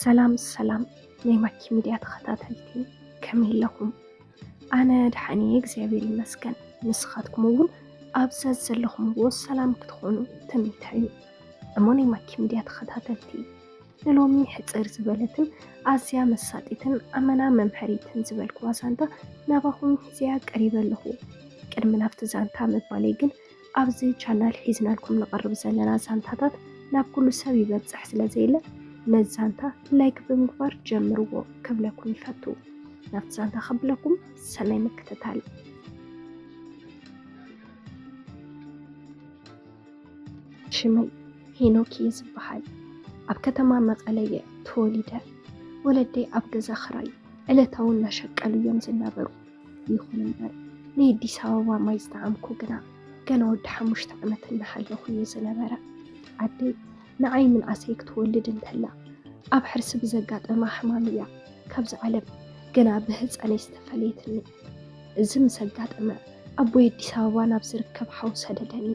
ሰላም ሰላም ናይ ማኪ ሚድያ ተኸታተልቲ፣ ከመይ ኣለኹም? ኣነ ደሓን እየ እግዚኣብሔር ይመስገን። ንስኻትኩም እውን ኣብ ዘዘለኹምዎ ሰላም ክትኾኑ ትምኒተይ እዩ። እሞ ናይ ማኪ ሚድያ ተኸታተልቲ፣ ንሎሚ ሕፅር ዝበለትን ኣዝያ መሳጢትን ኣመና መምሀሪትን ዝበልክዋ ዛንታ ናባኹም ሒዘያ ቀሪበ ኣለኹ። ቅድሚ ናብቲ ዛንታ ምባለይ ግን ኣብዚ ቻናል ሒዝናልኩም ንቐርብ ዘለና ዛንታታት ናብ ኩሉ ሰብ ይበፅሕ ስለ ዘየለ ነዚ ዛንታ ላይክ ብምግባር ጀምርዎ ክብለኩም ይፈቱ። ናብቲ ዛንታ ከብለኩም ሰናይ ምክትታል። ሽመይ ሄኖክ እየ ዝበሃል። ኣብ ከተማ መቐለ እየ ተወሊደ። ወለደይ ኣብ ገዛ ኽራይ ዕለታዊ እናሸቀሉ እዮም ዝናበሩ። ይኹን እምበር ንየዲስ ኣበባ ማይ ዝጠዓምኩ ግና ገና ወዲ ሓሙሽተ ዓመት እናሃለኹ እዩ ዝነበረ። ኣደይ ንዓይ ምንኣሰይ ክትወልድ እንተላ ኣብ ሕርሲ ብዘጋጠማ ሕማም እያ ካብዚ ዓለም ገና ብህፃነይ ዝተፈለየትኒ። እዚ ምስ ኣጋጠመ ኣቦይ ኣዲስ ኣበባ ናብ ዝርከብ ሓው ሰደደኒ።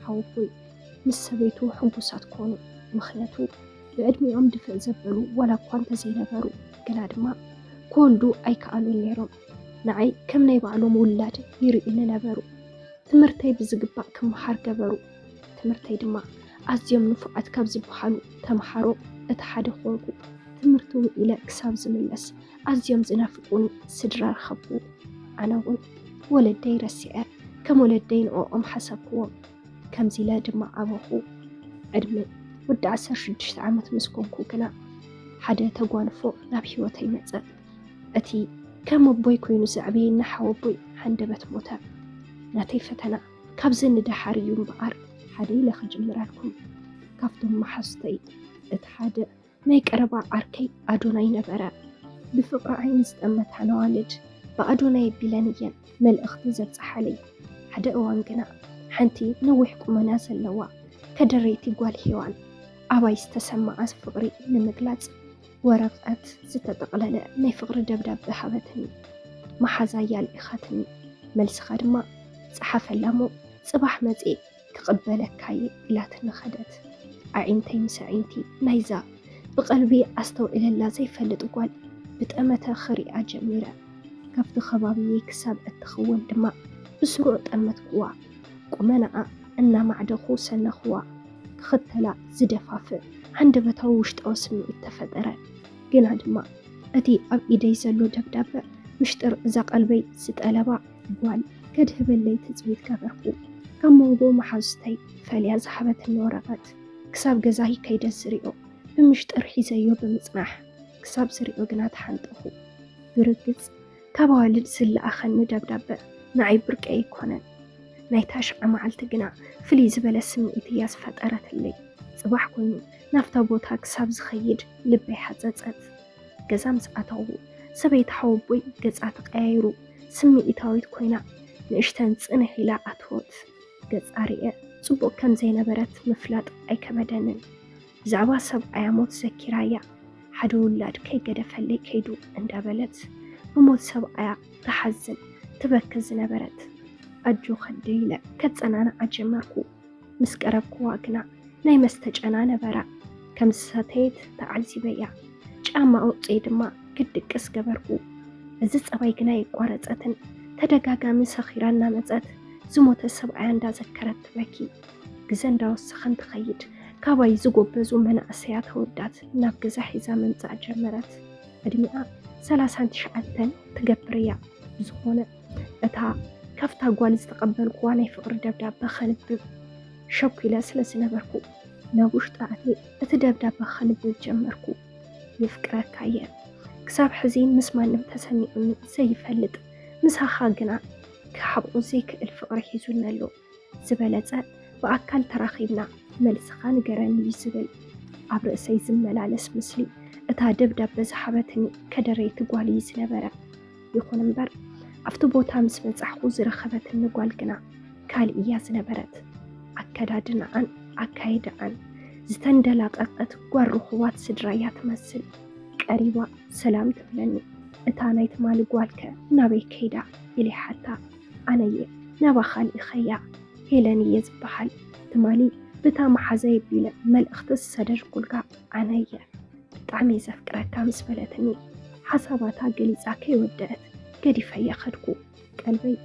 ሓወቦይ ምስ ሰበይቱ ሕጉሳት ኮኑ። ምኽንያቱ ብዕድሚኦም ድፍእ ዘበሉ ዋላ እኳ እንተዘይነበሩ ግና ድማ ክወልዱ ኣይከኣሉን ነይሮም። ንዓይ ከም ናይ ባዕሎም ውላድ ይርእዩኒ ነበሩ። ትምህርተይ ብዝግባእ ክመሃር ገበሩ። ትምህርተይ ድማ ኣዝዮም ንፉዓት ካብ ዝበሃሉ ተምሃሮ እቲ ሓደ ኮንኩ። ትምህርቲ ውዒለ ክሳብ ዝምለስ ኣዝዮም ዝናፍቁኒ ስድራ ረኸብኩ። ኣነ እውን ወለደይ ረሲዐ ከም ወለደይ ንዕኦም ሓሰብክዎም። ከምዚ ኢለ ድማ ዓበኹ። ዕድመ ወዲ ዓሰርተ ሽዱሽተ ዓመት ምስ ኮንኩ ግና ሓደ ተጓንፎ ናብ ህይወተይ መጸ። እቲ ከም ኣቦይ ኮይኑ ዘዕበየኒ ሓወቦይ ሃንደበት ሞተ። ናተይ ፈተና ካብዚ ንደሓር እዩ እምበኣር ሓደ ኢለ ክጅምረልኩም። ካብቶም መሓዙተይ እቲ ሓደ ናይ ቀረባ ዓርከይ ኣዶናይ ነበረ። ብፍቕሪ ዓይኒ ዝጠመታ ነዋልድ ብኣዶናይ ኣቢለን እየን መልእኽቲ ዘብጽሓለይ። ሓደ እዋን ግና ሓንቲ ነዊሕ ቁመና ዘለዋ ከደረይቲ ጓል ሄዋን ኣባይ ዝተሰምዓ ፍቕሪ ንምግላጽ ወረቐት ዝተጠቕለለ ናይ ፍቕሪ ደብዳበ ሃበትኒ። መሓዛያ ልኢኻትኒ። መልስኻ ድማ ጸሓፈላ እሞ ጽባሕ መጺኤ ክቕበለካ እየ ኢላትኒ ኸደት። ኣዒንተይ ምስ ኣዒንቲ ናይዛ ብቐልቢ ኣስተውዒለላ ዘይፈልጥ ጓል ብጠመተ ክሪኣ ጀሚረ። ካብቲ ከባቢየይ ክሳብ እትኽወል ድማ ብስሩዕ ጠመትክዋ። ቁመናኣ እናማዕደኹ ሰነኽዋ። ክኽተላ ዝደፋፍእ ሃንደበታዊ ውሽጣዊ ስምዒት ተፈጠረ። ግና ድማ እቲ ኣብ ኢደይ ዘሎ ደብዳበ ምሽጥር እዛ ቀልበይ ዝጠለባ ጓል ከድህበለይ ትጽቢት ገበርኩ። ካብ መንጎ መሓዙተይ ፈልያ ዝሃበትኒ ወረቐት ክሳብ ገዛይ ከይደ ዝሪኦ ብምሽጥር ሒዘዮ ብምጽናሕ ክሳብ ዝሪኦ ግና ተሓንጠኹ። ብርግጽ ካብ ኣዋልድ ዝለኣኸኒ ደብዳበ ንዓይ ብርቂ ኣይኮነን። ናይታ ሽዓ መዓልቲ ግና ፍልይ ዝበለ ስምዒት እያ ዝፈጠረትለይ። ጽባሕ ኮይኑ ናብታ ቦታ ክሳብ ዝኸይድ ልበይ ሓጸጸት። ገዛ ምስ ኣተዉ ሰበይቲ ሓወቦይ ገጻ ተቐያይሩ ስምዒታዊት ኮይና ንእሽተን ጽንሕ ኢላ ኣተወት። ገጻ ርእየ ጽቡቕ ከም ዘይነበረት ምፍላጥ ኣይከበደንን። ብዛዕባ ሰብኣያ ሞት ዘኪራያ ሓደ ውላድ ከይገደፈለይ ከይዱ እንዳበለት ብሞት ሰብኣያ ትሓዝን ትበኪ ዝነበረት ኣጆ ከደ ኢለ ከጸናንዓ ጀመርኩ። ምስ ቀረብክዋ ግና ናይ መስተ ጨና ነበራ። ከም ዝሰተየት ተዓዚበያ። ጫማ ኣውፅኤ ድማ ክድቅስ ገበርኩ። እዚ ፀባይ ግና የቋረፀትን ተደጋጋሚ ሰኺራ እናመፀት ዝሞተ ሰብኣያ እንዳዘከረት ትበኪ። ግዘ እንዳወሰኸ እንትኸይድ ካባይ ዝጎበዙ መናእሰያት ኣወዳት ናብ ገዛ ሒዛ ምምፃእ ጀመረት። ዕድሚኣ ሰላሳን ትሽዓተን ትገብር እያ። ብዝኾነ እታ ካብታ ጓል ዝተቐበልክዋ ናይ ፍቕሪ ደብዳበ ከንብብ ሸኩ ኢለ ስለ ዝነበርኩ ናብ ውሽጢ ኣትየ እቲ ደብዳበ ከንብብ ጀመርኩ። የፍቅረካ እየ። ክሳብ ሕዚ ምስ ማንም ተሰሚዑኒ ዘይፈልጥ ምሳኻ ግና ክሓብኦ ዘይክእል ፍቕሪ ሒዙኒ ኣሎ። ዝበለጸ ብኣካል ተራኺብና መልስኻ ንገረኒ እዩ ዝብል ኣብ ርእሰይ ዝመላለስ ምስሊ እታ ደብዳበ ዝሃበትኒ ከደረይቲ ጓል እዩ ዝነበረ። ይኹን እምበር ኣብቲ ቦታ ምስ በጻሕኩ ዝረኸበትኒ ጓል ግና ካልእ እያ ዝነበረት። ኣከዳድናኣን ኣካይዳኣን ዝተንደላቐቐት ጓል ርኹባት ስድራ እያ ትመስል። ቀሪባ ሰላም ትብለኒ። እታ ናይ ትማሊ ጓልከ ናበይ ከይዳ ኢለ ይሓታ። ኣነየ ናባኻ ልኢኸያ ሄለን እየ ዝበሃል። ትማሊ ብታ መሓዛይ ኣቢለ መልእኽቲ ዝሰደድኩልካ ኣነየ። ብጣዕሚ እየ ዘፍቅረካ ምስ በለትኒ፣ ሓሳባታ ገሊጻ ከይወደአት ገዲፈያ ከድኩ። ቀልበይ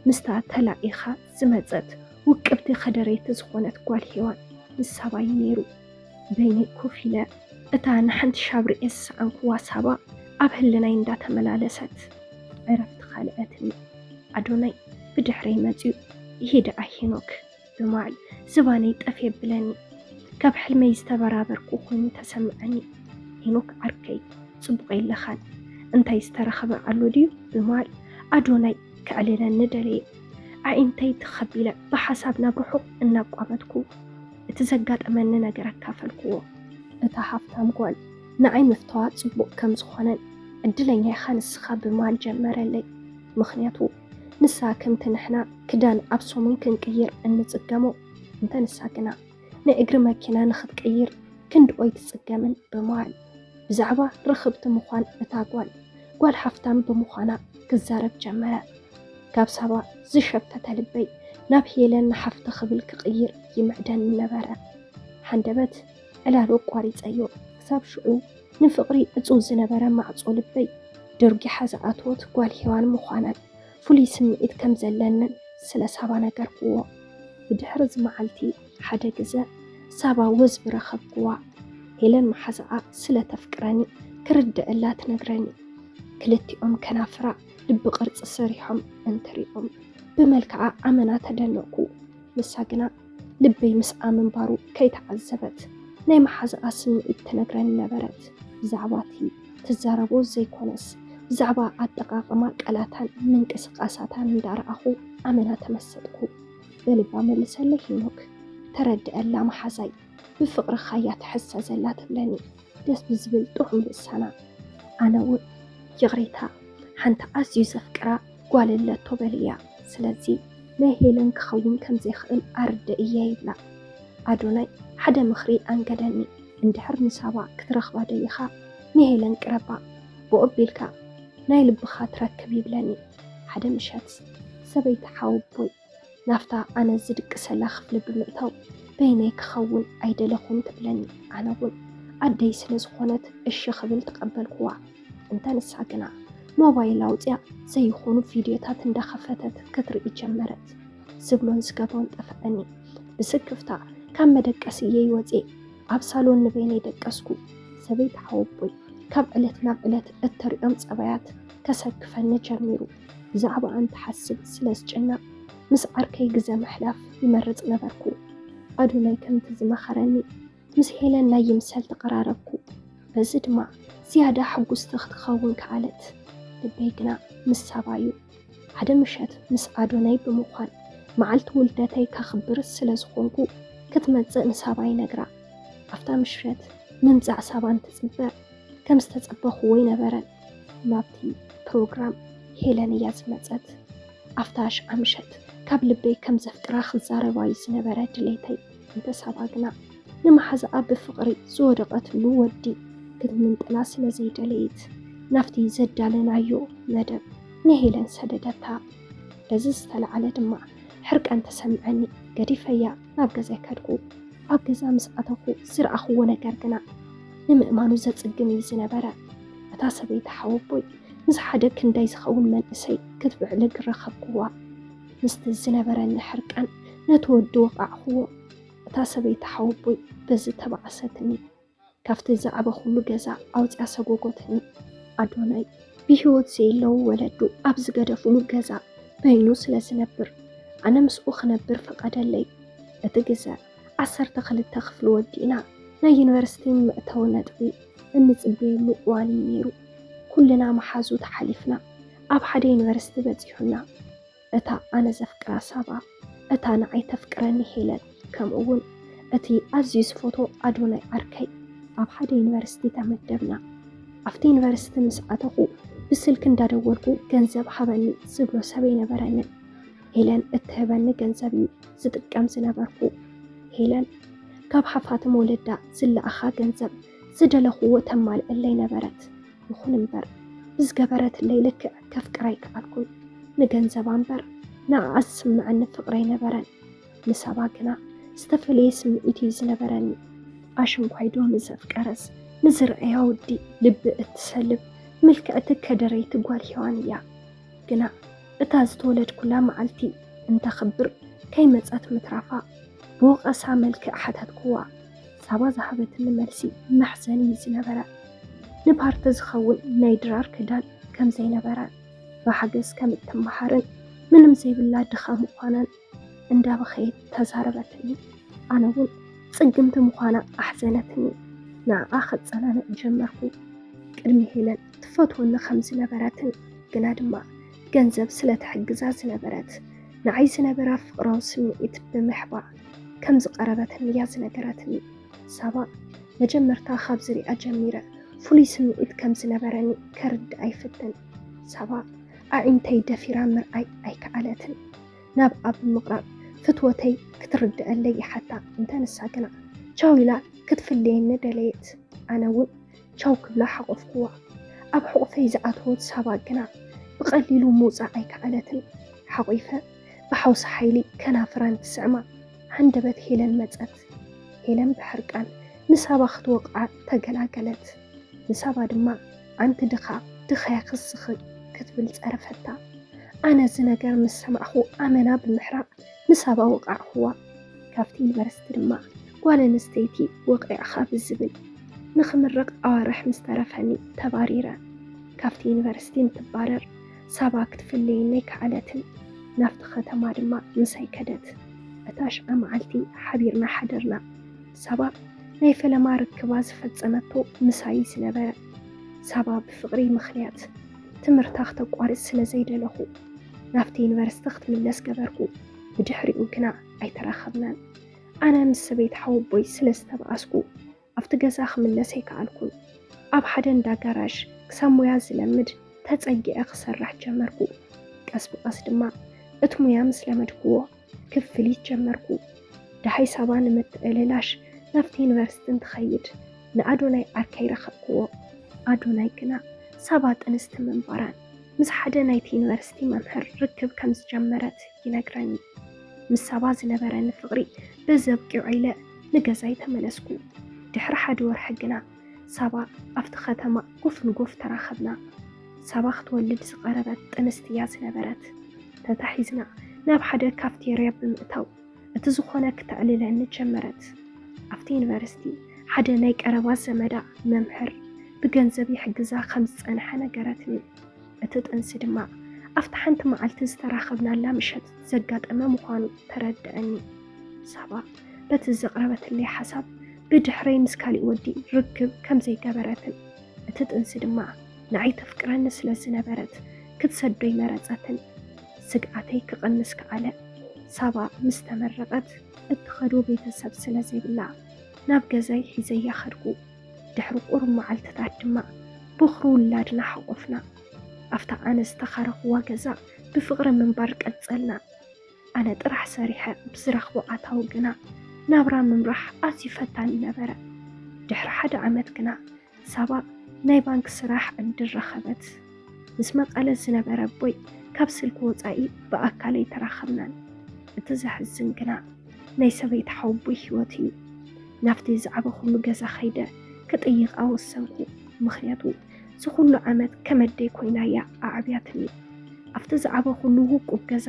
ምስታ ተላኢኻ ዝመጸት ውቅብቲ ከደረይቲ ዝኾነት ጓል ሄዋን ንሳባይ ነይሩ። በይነይ ኮፍ ኢለ እታ ንሓንቲ ሻብ ርእየ ዝሰኣንኩዋ ሳባ ኣብ ህልናይ እንዳተመላለሰት ዕረፍቲ ካልአትኒ። ኣዶናይ ብድሕረይ መጺኡ፣ ይሄ ደኣ ሄኖክ ብምባል ዝባነይ ጠፍ የብለኒ። ካብ ሕልመይ ዝተበራበርኩ ኮይኑ ተሰምዐኒ። ሄኖክ ዓርከይ፣ ጽቡቕ የለኻን፣ እንታይ ዝተረኸበ ኣሎ ድዩ? ብምባል ኣዶናይ ከዕልለኒ ደለየ። ኣዒንተይ ተኸቢለ ብሓሳብ ናብ ርሑቕ እናቋመትኩ እቲ ዘጋጠመኒ ነገር ኣካፈልኩዎ። እታ ሃፍታም ጓል ንዓይ ምፍታዋ ጽቡቕ ከም ዝኾነን ዕድለኛ ኢኻ ንስኻ ብምባል ጀመረለይ። ምኽንያቱ ንሳ ከምቲ ንሕና ክዳን ኣብ ሰሙን ክንቅይር እንጽገሞ፣ እንተ ንሳ ግና ናይ እግሪ መኪና ንኽትቅይር ክንድኦይ ትጽገምን ብምባል ብዛዕባ ርኽብቲ ምዃን እታ ጓል፣ ጓል ሃፍታም ብምዃና ክዛረብ ጀመረ። ካብ ሳባ ዝሸፈተ ልበይ ናብ ሄለን ንሓፍቲ ክብል ክቕይር ይምዕደኒ ነበረ። ሃንደበት ዕላሉ ኣቋሪጸዮ። ክሳብ ሽዑ ንፍቕሪ ዕጹው ዝነበረ ማዕጾ ልበይ ደርጊሓ ዝኣተወት ጓል ሄዋን ምዃናን ፍሉይ ስምዒት ከም ዘለንን ስለ ሳባ ነገርኩዎ። ብድሕሪ እዚ መዓልቲ ሓደ ግዘ ሳባ ወዝቢ ረኸብኩዋ። ሄለን መሓዛኣ ስለ ተፍቅረኒ ክርድአላ ትነግረኒ። ክልቲኦም ከናፍራ ልቢ ቅርጺ ሰሪሖም እንትሪኦም ብመልክዓ ኣመና ተደነቕኩ። ንሳ ግና ልበይ ምስኣ ምንባሩ ከይተዓዘበት ናይ መሓዛኣ ስምዒት ትነግረኒ ነበረት። ብዛዕባ እቲ ትዛረቦ ዘይኮነስ ብዛዕባ ኣጠቓቕማ ቃላታን ምንቅስቓሳታን እንዳረኣኹ ኣመና ተመሰጥኩ። በልባ መልሰለይ ሄኖክ፣ ተረድአላ መሓዛይ፣ ብፍቕርኻ እያ ትሕሰ ዘላ ትብለኒ። ደስ ብዝብል ጥዑም ልሳና። ኣነ እውን ይቕሬታ፣ ሓንቲ ኣዝዩ ዘፍቅራ ጓል ኣለቶ በልያ። ስለዚ ናይ ሄለን ክኸውን ከም ዘይኽእል ኣርድእያ ይብላ። ኣዶናይ ሓደ ምኽሪ ኣንገደኒ። እንድሕር ንሳባ ክትረኽባ ደሊኻ ንሄለን ቅረባ፣ ብኡ ኣቢልካ ናይ ልብኻ ትረክብ ይብለኒ። ሓደ ምሸት ሰበይቲ ሓወቦይ ናብታ ኣነ ዝድቅሰላ ክፍሊ ብምእታው በይነይ ክኸውን ኣይደለኹን ትብለኒ። ኣነ እውን ኣደይ ስለ ዝኾነት እሺ ክብል ተቐበልኩዋ። እንተ ንሳ ግና ሞባይል ኣውፅያ ዘይኾኑ ቪድዮታት እንዳኸፈተት ክትርኢ ጀመረት። ዝብሎን ዝገብሮን ጠፍዐኒ። ብስክፍታ ካብ መደቀስየይ ወፅየ ኣብ ሳሎን ንበይነይ ደቀስኩ። ሰበይቲ ሓወቦይ ካብ ዕለት ናብ ዕለት እተርእዮም ፀባያት ከሰክፈኒ ጀሚሩ። ብዛዕባኣ እንትሓስብ ስለ ዝጭነቕ ምስ ዓርከይ ግዘ ምሕላፍ ይመርፅ ነበርኩ። ኣዶናይ ከምቲ ዝመኸረኒ ምስ ሄለን ናይ ይምሰል ተቐራረብኩ። በዚ ድማ ዝያዳ ሕጉስቲ ክትኸውን ከኣለት። ልበይ ግና ምስ ሳባ እዩ። ሓደ ምሸት ምስ ኣዶናይ ብምዃን መዓልቲ ውልደተይ ከኽብር ስለ ዝኾንኩ ክትመጽእ ንሳባ ይነግራ። ኣብታ ምሸት ምምጻእ ሳባ እንትጽበ ከም ዝተጸበኽዎ ኣይነበረን። ናብቲ ፕሮግራም ሄለን እያ ዝመጸት። ኣብታ ሽዓ ምሸት ካብ ልበይ ከም ዘፍቅራ ክዛረባ እዩ ዝነበረ ድሌተይ። እንተ ሳባ ግና ንመሓዛኣ ብፍቕሪ ዝወደቐትሉ ወዲ ክትምንጥላ ስለ ዘይደለየት ናብቲ ዘዳለናዮ መደብ ንሄለን ሰደደታ። በዚ ዝተለዓለ ድማ ሕርቃን ተሰምዐኒ። ገዲፈያ ናብ ገዛይ ከድኩ። ኣብ ገዛ ምስ ኣተኹ ዝረኣኽዎ ነገር ግና ንምእማኑ ዘጽግም እዩ ዝነበረ። እታ ሰበይቲ ሓወቦይ ምስ ሓደ ክንዳይ ዝኸውን መንእሰይ ክትብዕልግ ረኸብክዋ። ምስቲ ዝነበረኒ ሕርቃን ነቲ ወዲ ወቓዕኽዎ። እታ ሰበይቲ ሓወቦይ በዚ ተባኣሰትኒ። ካብቲ ዝዓበኹሉ ገዛ ኣውፅያ ሰጎጎትኒ። ኣዶናይ ብህይወት ዘየለዉ ወለዱ ኣብ ዝገደፉሉ ገዛ በይኑ ስለ ዝነብር ኣነ ምስኡ ክነብር ፈቐደለይ። እቲ ግዘ ዓሰርተ ክልተ ክፍሊ ወዲእና ናይ ዩኒቨርሲቲ መእተዊ ነጥቢ እንፅበየሉ እዋን እዩ ነይሩ። ኩልና መሓዙት ሓሊፍና ኣብ ሓደ ዩኒቨርሲቲ በፂሑና። እታ ኣነ ዘፍቅራ ሳባ፣ እታ ንዓይ ተፍቅረኒ ሄለን፣ ከምኡ እውን እቲ ኣዝዩ ዝፈትዎ ኣዶናይ ዓርከይ ኣብ ሓደ ዩኒቨርሲቲ ተመደብና። ኣብቲ ዩኒቨርሲቲ ምስ ኣተኹ ብስልኪ እንዳደወልኩ ገንዘብ ሃበኒ ዝብሎ ሰብ ኣይነበረንን። ሄለን እትህበኒ ገንዘብ እዩ ዝጥቀም ዝነበርኩ። ሄለን ካብ ሃፍታም ወለዳ ዝለኣኻ ገንዘብ ዝደለኽዎ ተማልእለይ ነበረት። ይኹን እምበር ብዝገበረትለይ ልክዕ ከፍቅራ ኣይከኣልኩን። ንገንዘባ እምበር ንዓኣ ዝስምዐኒ ፍቕሪ ኣይነበረን። ንሳባ ግና ዝተፈለየ ስምዒት እዩ ዝነበረኒ። ኣሽንኳይ ዶ ንዘፍቀረስ ንዝረኣያ ወዲ ልቢ እትሰልብ ምልክዕቲ ከደረይቲ ጓል ሄዋን እያ። ግና እታ ዝተወለድኩላ መዓልቲ እንተኽብር ከይመጸት ምትራፋ ብወቐሳ መልክዕ ሓተትኩዋ። ሳባ ዝሃበትኒ መልሲ መሕዘኒ እዩ ዝነበረ። ንፓርቲ ዝኸውን ናይ ድራር ክዳን ከም ዘይነበረ፣ ብሓገዝ ከም እትመሃርን ምንም ዘይብላ ድኻ ምዃናን እንዳበኸየት ተዛረበትኒ። ኣነ እውን ጽግምቲ ምዃና ኣሕዘነትኒ። ንዓኣ ከጸናንዕ ጀመርኩ። ቅድሚ ሄለን ትፈትወኒ ከም ዝነበረትን ግና ድማ ገንዘብ ስለ ትሕግዛ ዝነበረት ንዓይ ዝነበራ ፍቕራዊ ስምዒት ብምሕባእ ከም ዝቐረበትኒ እያ ዝነገረትኒ። ሳባ መጀመርታ ካብ ዝሪኣ ጀሚረ ፍሉይ ስምዒት ከም ዝነበረኒ ከርድኣ ይፍትን። ሳባ ኣዒንተይ ደፊራ ምርኣይ ኣይከኣለትን። ናብኣ ብምቕራብ ፍትወተይ ክትርድኣለይ ይሓታ። እንተ ንሳ ግና ቻው ኢላ ክትፍለየኒ ደለየት። ኣነ እውን ቻው ክብላ ሓቖፍኩዋ። ኣብ ሕቑፈይ ዝኣተወት ሳባ ግና ብቐሊሉ ምውጻእ ኣይከኣለትን። ሓቒፈ ብሓውሲ ሓይሊ ከናፍራ እንትስዕማ ሃንደበት ሄለን መጸት። ሄለን ብሕርቃን ንሳባ ክትወቕዓ ተገላገለት። ንሳባ ድማ ኣንቲ ድኻ ድኻያ ክስኺ ክትብል ጸረፈታ። ኣነ እዚ ነገር ምስ ሰማዕኹ ኣመና ብምሕራቕ ንሳባ ወቓዕኹዋ። ካብቲ ዩኒቨርሲቲ ድማ ጓል ኣንስተይቲ ወቒዕኻ ብዝብል ንኽምረቕ ኣዋርሕ ምስ ተረፈኒ ተባሪረ። ካብቲ ዩኒቨርሲቲ እንትባረር ሳባ ክትፍለየኒ ኣይከኣለትን። ናብቲ ከተማ ድማ ምሳይ ከደት። እታ ሽዓ መዓልቲ ሓቢርና ሓደርና። ሳባ ናይ ፈለማ ርክባ ዝፈጸመቶ ምሳይ ዝነበረ። ሳባ ብፍቕሪ ምኽንያት ትምህርታ ክተቋርጽ ስለ ዘይደለኹ ናብቲ ዩኒቨርሲቲ ክትምለስ ገበርኩ። ብድሕሪኡ ግና ኣይተራኸብናን። ኣነ ምስ ሰበይቲ ሓወቦይ ስለ ዝተባኣስኩ ኣብቲ ገዛ ክምለስ ኣይከኣልኩን። ኣብ ሓደ እንዳ ጋራዥ ክሳብ ሞያ ዝለምድ ተጸጊዐ ክሰርሕ ጀመርኩ። ቀስ ብቐስ ድማ እቲ ሞያ ምስ ለመድክዎ ክፍሊት ጀመርኩ። ደሃይ ሳባ ንምትእልላሽ ናብቲ ዩኒቨርሲቲ እንትኸይድ ንኣዶናይ ዓርከይ ረኸብክዎ። ኣዶናይ ግና ሳባ ጥንስቲ ምንባራን ምስ ሓደ ናይቲ ዩኒቨርሲቲ መምህር ርክብ ከም ዝጀመረት ይነግረኒ። ምስ ሳባ ዝነበረኒ ፍቕሪ በዚ ኣብቂዑ ኢለ ንገዛይ ተመለስኩ። ድሕሪ ሓደ ወርሒ ግና ሳባ ኣብቲ ከተማ ጎፍ ንጎፍ ተራኸብና። ሳባ ክትወልድ ዝቐረበት ጥንስቲ እያ ዝነበረት። ተታሒዝና ናብ ሓደ ካፍቴርያ ብምእታው እቲ ዝኾነ ክተዕልለኒ ጀመረት። ኣብቲ ዩኒቨርሲቲ ሓደ ናይ ቀረባ ዘመዳ መምህር ብገንዘብ ይሕግዛ ከም ዝጸንሐ ነገረትኒ። እቲ ጥንሲ ድማ ኣብቲ ሓንቲ መዓልቲ ዝተራኸብናላ ምሸት ዘጋጠመ ምዃኑ ተረድኣኒ። ሳባ በቲ ዘቕረበትለይ ሓሳብ ብድሕረይ ምስ ካሊእ ወዲ ርክብ ከም ዘይገበረትን እቲ ጥንሲ ድማ ንዓይ ተፍቅረኒ ስለ ዝነበረት ክትሰዶ ኣይመረጸትን። ስግኣተይ ክቕንስ ከኣለ። ሳባ ምስ ተመረቐት እትኸዶ ቤተሰብ ስለ ዘይብላ ናብ ገዛይ ሒዘያ ኸድኩ። ድሕሪ ቁሩብ መዓልትታት ድማ ቦኽሪ ውላድና ሓቖፍና። ኣብታ ኣነ ዝተኻረኽዋ ገዛ ብፍቕሪ ምንባር ቀጸልና። ኣነ ጥራሕ ሰሪሐ ብዝረኽቦ ኣታዊ ግና ናብራ ምምራሕ ኣዝዩ ፈታኒ ነበረ። ድሕሪ ሓደ ዓመት ግና ሳባ ናይ ባንክ ስራሕ ዕድል ረኸበት። ምስ መቐለ ዝነበረ ኣቦይ ካብ ስልኪ ወጻኢ ብኣካል ኣይተራኸብናን። እቲ ዘሕዝን ግና ናይ ሰበይቲ ሓወቦይ ህይወት እዩ። ናብቲ ዝዓበኹሉ ገዛ ከይደ ክጥይቓ ወሰንኩ። ምኽንያቱ እዚ ኩሉ ዓመት ከም ኣደይ ኮይና እያ ኣዕብያትኒ። ኣብቲ ዝዓበኹሉ ውቁብ ገዛ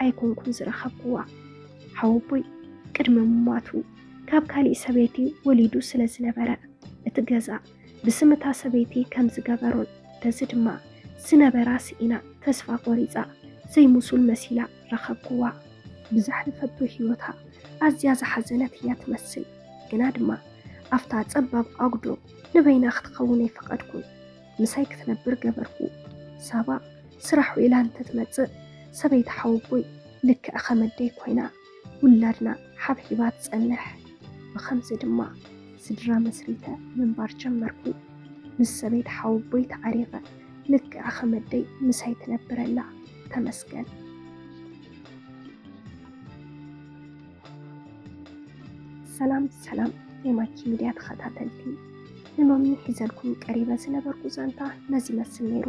ኣይኮንኩን ዝረኸብክዋ። ሓወቦይ ቅድሚ ምሟቱ ካብ ካሊእ ሰበይቲ ወሊዱ ስለ ዝነበረ እቲ ገዛ ብስም እታ ሰበይቲ ከም ዝገበሮን በዚ ድማ ዝነበራ ስኢና ተስፋ ቆሪጻ ዘይምሱል መሲላ ረኸብክዋ። ብዘሕለፈቶ ህይወታ ኣዝያ ዝሓዘነት እያ ትመስል። ግና ድማ ኣብታ ጸባብ ኣጉዶ ንበይና ክትኸውን ኣይፈቐድኩን። ምሳይ ክትነብር ገበርኩ። ሳባ ስራሕ ውዒላ እንተትመጽእ ሰበይቲ ሓወቦይ ልክዕ ከም ኣደይ ኮይና ውላድና ሓብሒባ ትጸንሕ። ብኸምዚ ድማ ስድራ መስሪተ ምንባር ጀመርኩ። ምስ ሰበይቲ ሓወቦይ ተዓሪቐ ልክዕ ከም ኣደይ ምሳይ ትነብር ኣላ። ተመስገን። ሰላም ሰላም ናይ ማኪ ሚድያ ተኸታተልቲ፣ ንሎሚ ሒዘልኩም ቀሪበ ዝነበርኩ ዛንታ ነዚ ይመስል ነይሩ።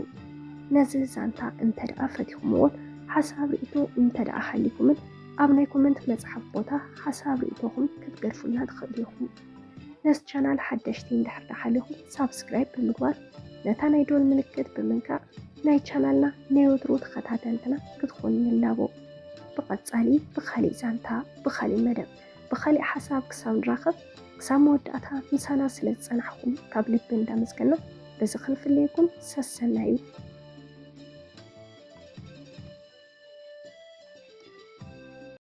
ነዚ ዛንታ እንተ ደኣ ፈቲኹምዎን ሓሳብ ርእይቶ እንተ ደኣ ሃሊኩምን ኣብ ናይ ኮመንት መጽሓፍ ቦታ ሓሳብ ርእይቶኹም ክትገድፉልና ትኽእሉ ኢኹም። ነዚ ቻናል ሓደሽቲ እንድሕር ደኣ ሃሊኹም ሳብስክራይብ ብምግባር ነታ ናይ ዶል ምልክት ብምንካእ ናይ ቻናልና ናይ ወትሩ ተኸታተልትና ክትኾኑ ንላቦ። ብቐጻሊ ብኻሊእ ዛንታ፣ ብኻሊእ መደብ፣ ብኻሊእ ሓሳብ ክሳብ ንራኸብ ክሳብ መወዳእታ ምሳና ስለ ዝጸናሕኩም ካብ ልቢ እንዳመስገና በዚ ክንፍለየኩም ሰሰናዩ።